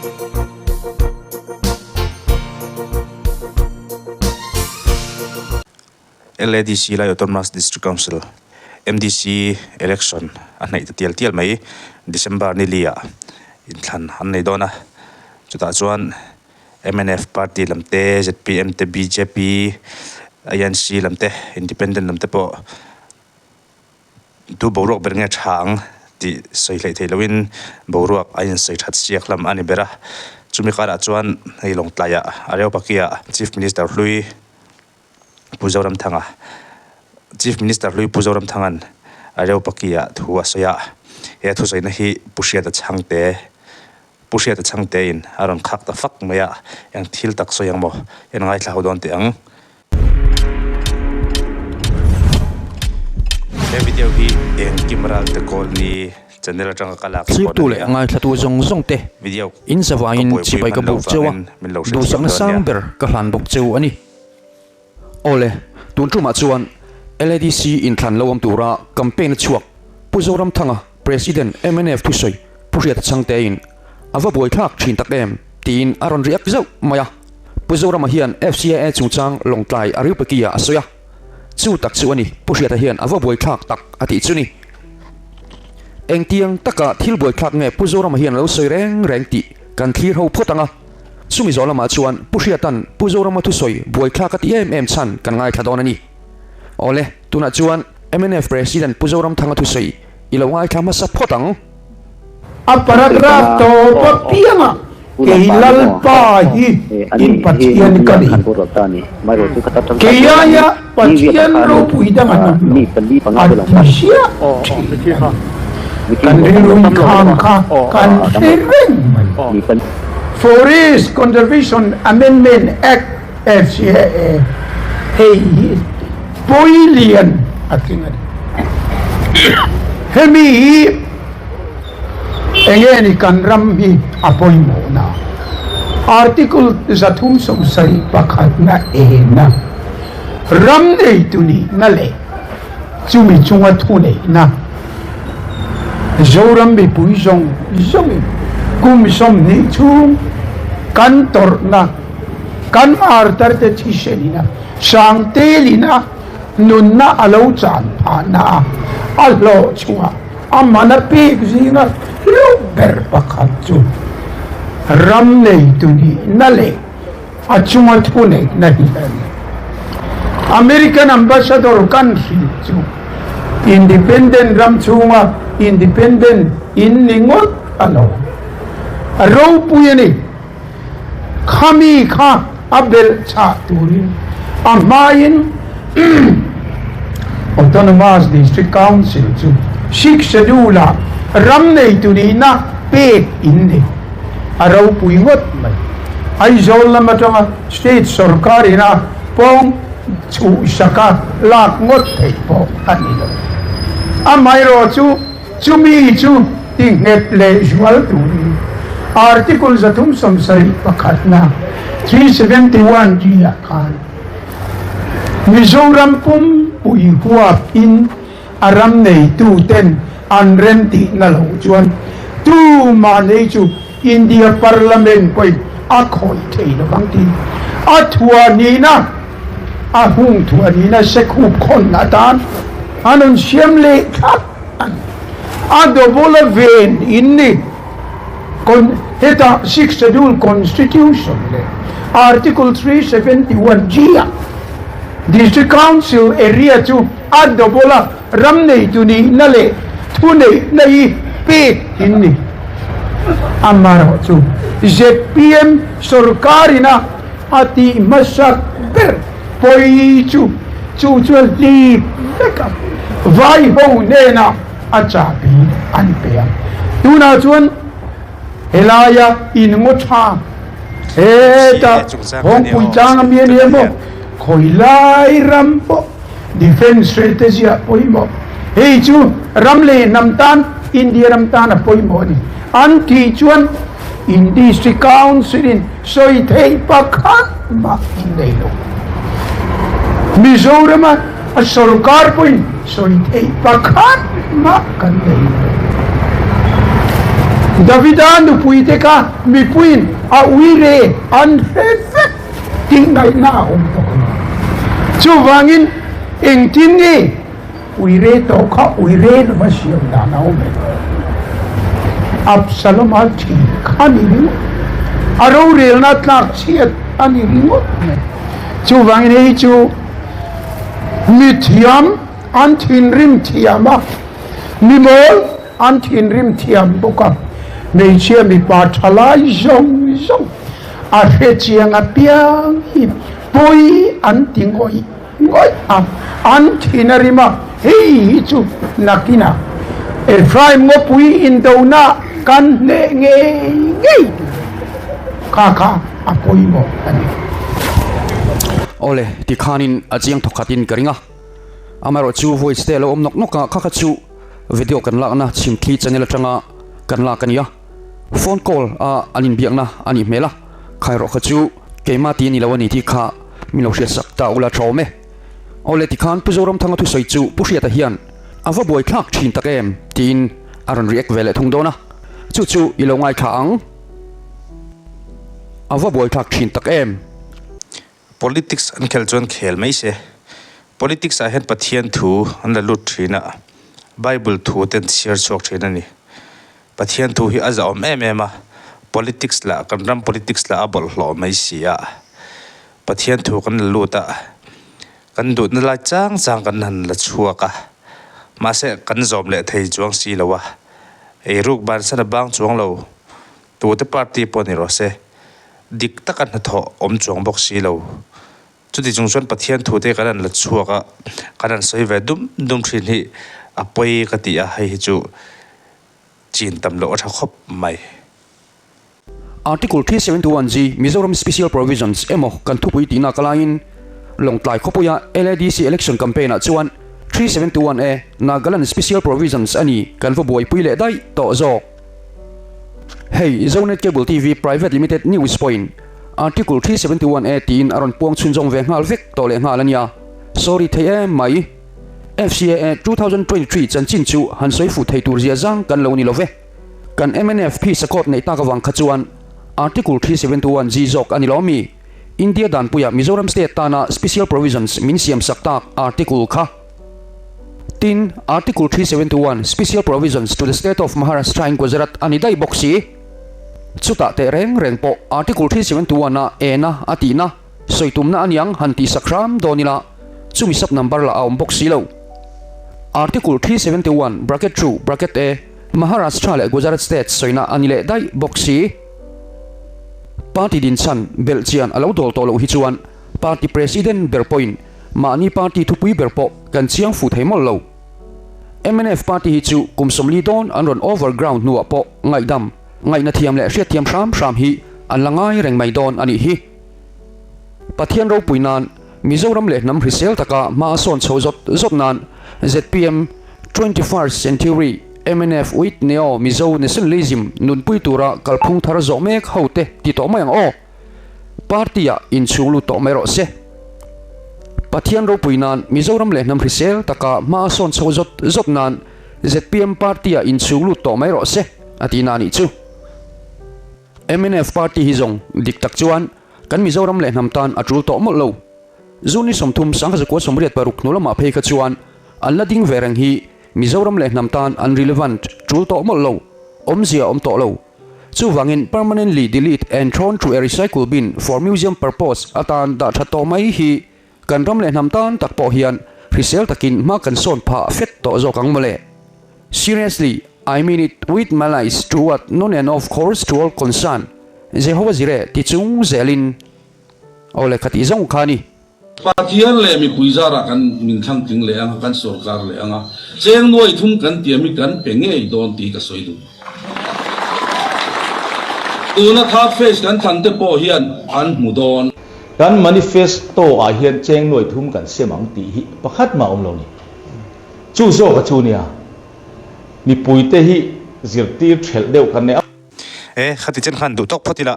LADC Lai Autonomous District Council, MDC, election a hnaih ta tial tial mai. December ni li ah inthlan an nei dawn a, chutah chuan mnf party lam te, zpm te, bjp, INC lam te, independent lam te pawh Tu boruak ber nge tha ang tih sawi hleih theih loin boruak a insawi that siak lam a ni ber a. Chumi karah chuan hei Lawngtlaiah Areopakia Chief Minister hlui Pu Zoramthanga Chief Minister hlui Pu Zoramthanga'n Areopakia thu a sawi a. He thusawina hi Pu Hriata Chhangte Pu Hriata Chhangtein a rawn khak ta fak mai a, eng thil tak sawi ang maw? En ngaithla ho dawn teh ang. He video hi Engkim Ralte Kawlni channel atanga ka lak chhuah Thirtu a leh ni a. ngaithlatu zawng zawng te Video in ka zavaiin buaipui chibai ka hman loh buk cheu a, vangin min lo hrethiam duhsakna dawn nia. sang ber ka hlan bawk cheu a ni. Awle, tun tumah chuan LADC inthlan lo awm tura campaign a chhuak Pu Zoramthanga, President mnf thusawi Pu Hriata Chhangtein a va buaithlak thin tak em tiin a rawn react zauh mai a. Pu Zorama hian FCAA chungchang Lawngtlai a riupekia a sawi a, chu tak chu a ni Pu Hriata hian a va buaithlak tak a tih chu ni. Engtiang taka thil buaithlak nge Pu Zorama hian a lo sawi reng reng tih kan thlir ho phawt ang a, chumi zawh lamah chuan Pu Hriata'n Pu Zorama thusawi buaithlak a ti em em chhan kan ngaithla dawn a ni. Awle, tunah chuan mnf President Pu Zoramthanga thusawi i lo ngaithla hmasa phawt ang. A paragraph tawp apiangah kei Lalpa hi in Pathian ka ni. Kei aia Pathian ropui dang an awm lo, a ti ziah thin a ni. Kan rilru inkham kha kan hre reng mai. Forest Conservation Amendment Act, FCAA, hei hi pawi lian a tling a ni. Hemi hi Enge ni kan ram hi a pawimawhna? Article 371 na ena ram neitu nihna leh chumi chunga thuneihna Zoram mipui zawng zawngin kum 20 chhung kan tawrhna, kan martarte thisenina sangtelina nunna a lo chan phahna a, a hlawh chhuah a man a pek zinga hlu ber pakhat chu ram neitu nihna leh a chunga thuneihna hi a ni. American Ambassador kan hrilh chu Independent ram chhunga Independent in ni ngawt a lo. A ropui a ni. Khami kha a belh chah turin a hmain Autonomous District Council chu Sixth Schedule-ah ram neitu nihna pek in ni. A ropui ngawt mai. Aizawl lam atanga State sorkar ina pawng chhuhsaka lak ngawt theih pawh a ni lo. Amaherawh chu Chumi chu ti nghet leh zual turin Article 371, 371 G ah khan Mizoram pumpui huap in a ram neitu ten an rem tihna lo chuan tumah nei chu India Parliament pawhin a khawih thei lovang tih a thuahnihna a hung thuahnihna sekhup khawn atan an rawn siam leh thlap. A double a ven in ni. Con hetah Sixth Schedule Constitution leh Article 371 G ah District Council area chu a double a ram neitu nihna leh thuneihna hi pek in ni. Amaherawhchu zpm sorkarina a tih hmasak ber pawi chu chu chu a hlip vek a, vai ho hnenah a chahbi an pe a. Tunah chuan helaia in ngaw tha heta Hawngpui tlang a mi a ni emaw, khawi lai ram pawh defence strategy ah pawimawh, hei chu ram leh hnam tan India ram tan a pawimawh a ni an tih chuan in District Council in sawi theih pakhat mah in nei lo. Mizorama a sorkar pawhin sawi theih pakhat mah kan nei lo. Davida nupuite kha mipuiin a uire an hre vek tih ngaihna a awm tawh lo. Chuvangin engtin nge uire tawh kha uire lova siam dan a awm em? Absaloma thi kha ni ringawt, a rorelna tlak chhiat a ni ringawt mai. Chuvangin hei chu mithiam an thinrim thiam a, mimawl an thinrim thiam bawk a, hmeichhia mipa thalai zawng zawng a hre chiang apiang hi pawi an ti ngawih ngawih a, an thin a rim a, hei hi chu nakinah Ephraim ngawpui indona kan hneh ngei ngei tur kha kha a pawimawh a ni. Awle, tikhanin a chiang thawkhatin ka ring a. Amaherawh chu voice te a lo awm nawk nawk a, kha kha chu video kan lakna chhimthli channel atanga kan lak a ni a, phone call a an inbiakna a nih hmel a, khaerawh kha chu keimah tih a ni lo a ni tih kha min lo hriatsak ta ula tha awm e. Awle tikhan Pu Zoramthanga thusawi chu Pu Hriata hian a va buaithlak thin tak em tiin a rawn react ve leh thung dawn a, chu chu i lo ngaithla ang. A va buaithlak thin tak em. Politics an khelh chuan khel mai se. Politics ah hian Pathian thu an la lut thin a, Bible thu te an chhiar chhuak thin a ni. Pathian thu hi a zahawm em em a, politics lah kan ram politics lah a bawlhhlawh mai si a. Pathian thu kan la lut a, kan duhna lai chang chang kan han la chhuak a, mahse kan zawm leh thei chuang si lo a, eiruk bansan a bang chuang lo. Tute party pawh ni rawh se, dik taka hnathawh awm chuang bawk si lo. Chuti chung chuan Pathian thute kan han la chhuak a, kan han sawi ve dum dum thin hi a pawi ka ti a, hei hi chu chin tam loh a tha khawp mai. Article 371 G Mizoram Special Provisions emaw kan thupui tihna ka laiin Lawngtlai khawpuia LADC Election Campaign ah chuan 371 A Nagaland Special Provisions a ni kan va buaipui leh daih tawh zawk. Hei Zonet Cable TV Private Limited News pawhin Article 371 A tiin a rawn puang chhunzawm ve nghal vek tawh leh nghal a nia. Sorry thei em mai. FCAA 2023 chanchin chu han sawi fuh thei tur zia zang kan lo ni lo ve. Kan mnf phisa court neih tak avang kha chuan Article 371 G zawk a ni lo mi? India danpuia Mizoram State tana Special Provisions min siam sak tak Article kha. Tin, Article 371, Special Provisions to the State of Maharashtra in Gujarat a ni daih bawk si. Chutah teh reng reng pawh Article 371 a ena a tihna, sawi tumna a niang han tih sak hram dawn ila, chumi sub number lah a awm bawk si lo. Article 371, bracket 2, bracket A, Maharashtra leh Gujarat State sawina a ni leh daih bawk si. Party dinchhan belhchian a lo dawl tawh loh hi chuan Party President ber pawhin mahni party thupui ber pawh kan chiang fu thei mawlh lo. Mnf party hi chu kum 40 dawn an rawn overground hnuah pawh ngaihdam, ngaihna thiam leh hriatthiam hram hram hi an la ngai reng mai dawn a nih hi. Pathian ropui nan Mizoram leh hnam hrisel taka hma a sawn chho zawt zawt nan zpm 21st Century mnf with Neo Mizo Nationalism nunpui tura kalphung thar zawh mek ho te ti tawh mai ang aw. Party ah inchhung lut tawh mai rawh se. Pathian ropui nan Mizoram leh hnam hrisel taka hma a sawn chho zawt zawt nan zpm party ah inchhung lut tawh mai rawh se a ti na nih chu. Mnf party hi zawng dik tak chuan kan Mizoram leh hnam tan a tul tawh mawlh lo. June ni 30 1986 hnu lamah phei kha chuan an la ding ve reng hi Mizoram leh hnam tan an relevant tul tawh mawlh lo, awmzia awm tawh lo. Chuvangin permanently delete and thrown to a recycle bin for museum purpose atan dah tha tawh mai hi kan ram leh hnam tan tak pawh hian hrisel takin hma kan sawn phah fet tawh zawk ang mawle. Seriously, I mean it with malice toward none and of course to all concerned, Jehovah Jireh ti chung zelin aw lehkha tih zawng kha a ni. Pathian leh mipui zarah kan min thlang tling leh ang a, kan sorkar leh ang a, cheng nuai thum kan tiam hi kan pe ngei dawn tih ka sawi duh. Tuna third phase kan thlan te pawh hian an hmu dawn. Kan manifesto ah hian cheng nuai thum kan sem ang tih hi pakhat mah awm lo ni. Chu zawk a chu nia, mipuite hi zirtir thelh deuh kan nei a. E, khati chen khan duh tawk phawt ila.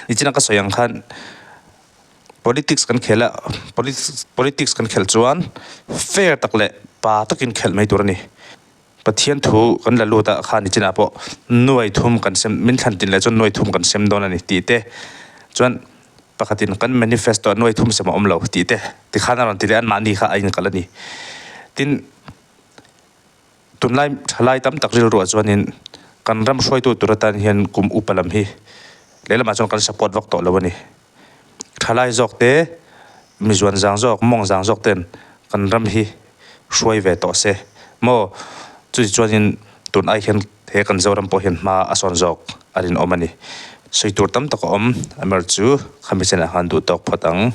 Nichina ka sawi ang khan politics kan khel a, politics politics kan khelh chuan fair tak leh pa takin khelh mai tur a ni. Pathian thu kan la lut a, kha nichinah pawh nuai thum kan sem, min thlan tin leh chuan nuai thum kan sem dawn a ni tih te chuan pakhatin kan manifesto ah nuai thum sem a awm lo tih te tikhan a rawn ti leh a, anmahni kha a inkalh a ni. Tin, tunlai thalai tam tak rilruah chuanin kan ram hruaitu tur atan hian kum upa lam hi lehlamah chuan kan support vak tawh lo a ni. Thalai zawk te, mizuan zang zawk, mawng zang zawk ten kan ram hi hruai ve tawh se maw? Chuti chuanin tun ai hian he kan Zoram pawh hian hma a sawn zawk a rinawm a ni. Sawi tur tam tak a awm, Amer chu khami chenah khan duh tawk phawt ang.